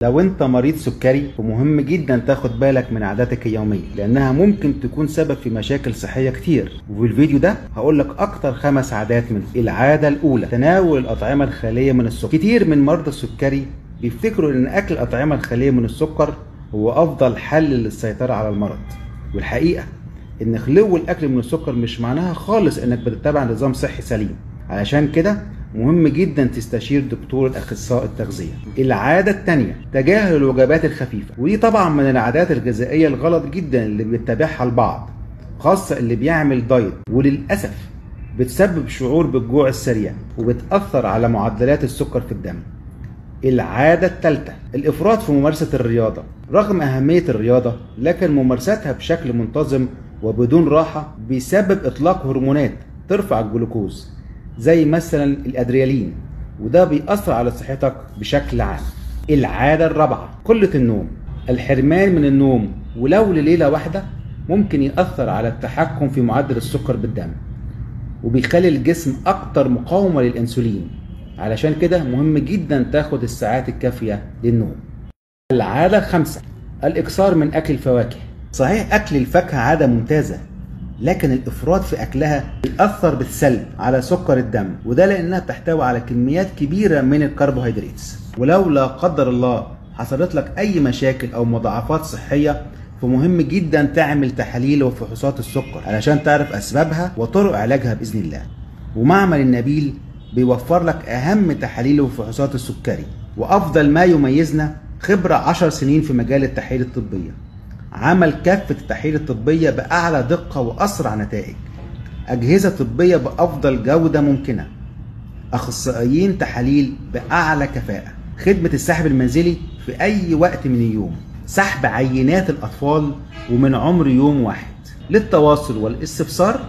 لو انت مريض سكري فمهم جدا تاخد بالك من عاداتك اليومية، لانها ممكن تكون سبب في مشاكل صحية كتير. وفي الفيديو ده هقول لك اكتر 5 عادات منهم. العادة الاولى: تناول الاطعمة الخالية من السكر. كتير من مرضى السكري بيفتكروا ان اكل الاطعمة الخالية من السكر هو افضل حل للسيطرة على المرض، والحقيقة ان خلو الاكل من السكر مش معناها خالص انك بتتبع نظام صحي سليم. علشان كده مهم جدا تستشير دكتور الاخصائي التغذية. العادة الثانية: تجاهل الوجبات الخفيفة، ودي طبعا من العادات الغذائية الغلط جدا اللي بيتبعها البعض، خاصة اللي بيعمل دايت، وللاسف بتسبب شعور بالجوع السريع وبتاثر على معدلات السكر في الدم. العادة الثالثة: الافراط في ممارسة الرياضة. رغم اهمية الرياضة لكن ممارستها بشكل منتظم وبدون راحة بيسبب اطلاق هرمونات ترفع الجلوكوز زي مثلا الادريالين، وده بيأثر على صحتك بشكل عام. العادة الرابعة: قلة النوم. الحرمان من النوم ولو لليلة واحدة ممكن يأثر على التحكم في معدل السكر بالدم، وبيخلي الجسم أكتر مقاومة للأنسولين. علشان كده مهم جدا تاخد الساعات الكافية للنوم. العادة الخامسة: الإكثار من أكل الفواكه. صحيح أكل الفاكهة عادة ممتازة، لكن الإفراط في أكلها بيأثر بالسلب على سكر الدم، وده لأنها بتحتوي على كميات كبيرة من الكربوهيدرات. ولو لا قدر الله حصلت لك أي مشاكل أو مضاعفات صحية فمهم جدا تعمل تحاليل وفحوصات السكر علشان تعرف أسبابها وطرق علاجها بإذن الله. ومعمل النبيل بيوفر لك أهم تحاليل وفحوصات السكري، وأفضل ما يميزنا خبرة 10 سنين في مجال التحاليل الطبية، عمل كافة التحاليل الطبية بأعلى دقة وأسرع نتائج، أجهزة طبية بأفضل جودة ممكنة، أخصائيين تحاليل بأعلى كفاءة، خدمة السحب المنزلي في أي وقت من اليوم، سحب عينات الأطفال ومن عمر يوم واحد. للتواصل والاستفسار